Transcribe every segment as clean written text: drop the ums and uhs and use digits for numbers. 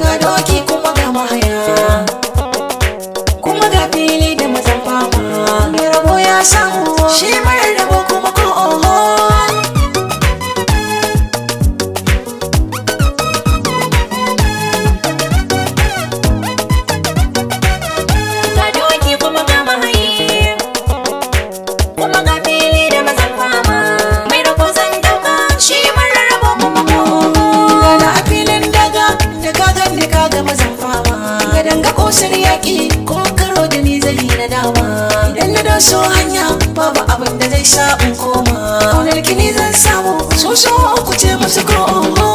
Ga doki kuma ga mahaya, kuma ga fili da mazan fama. Mai rabo ya samu, shi mara rabo kuma ko oho. Ga doki kuma ga mahayi, kuma ga fili da mazan fama. Mai rabo zan dauka, shi mara rabo kuma ko oho. Gana a filin daga, da ka ganni ka ga mazan fama. Ga danga kosar yaƙi, ko karo da ni zai yi nadama. Idan na doso hanya, babu abin da zai sa in koma. Kaunar ki ni zan samu, so so ku ce musu ko oho.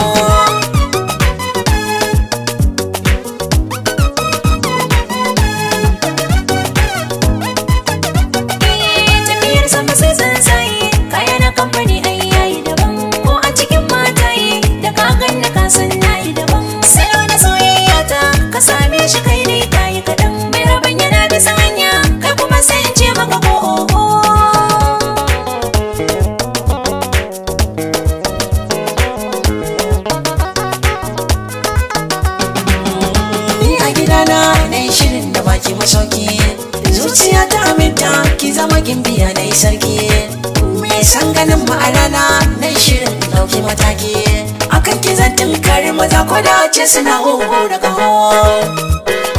Tafiyar sama sai tsuntsaye, kaya na kamfani ai yayi daban. Ko a cikin mataye, da ka ganni ka san nayi daban. Salo na soyayya ta, ka same shi kai dai kayi kaɗan. Mai rabon yana bisa hanya, kai kuma sai in ce maka ko oho. Ni a gidana na yi shirin da baki masauki. Zuciya ta aminta ki zama gimbiya na yi sarki. Mai san ganin mu a rana na yi shirin ɗauki mataki. Akan ki zan tunkari maza ko da ce suna huhu da ƙaho.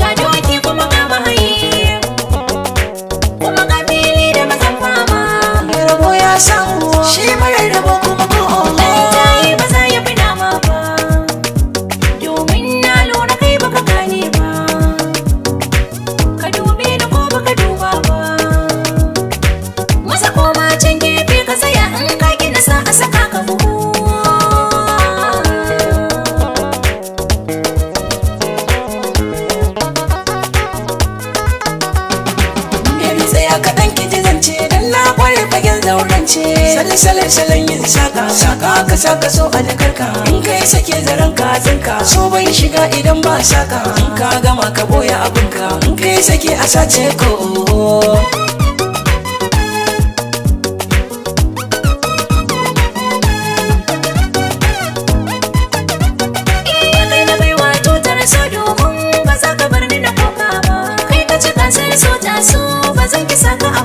Ga doki kuma ga mahayi, kuma ga fili da mazan fama. Mai rabo ya samu, shi mara rabo kuma ko oho. Ɗan tayi ba za ya fi dama ba, domin na lura kai baka gane ba. Ka dube ni ko baka duba ba, maza koma can gefe ka tsaya in ka gina sa a saka ka buhu. Baby tsaya kaɗan ki ji zance dan na kware fagen zaurance. Sale sale salon yin saka saka ka saka so a jakarka. In kai sake zaren ka tsinka so bai shiga idan ba saka. In ka gama ka boye abinka in kai sake a sace ko oho. Iya kai na baiwa tutar so domin ba za ka bar ni na koka ba. Kai ka ci gasar so ta so ba zan ki saka a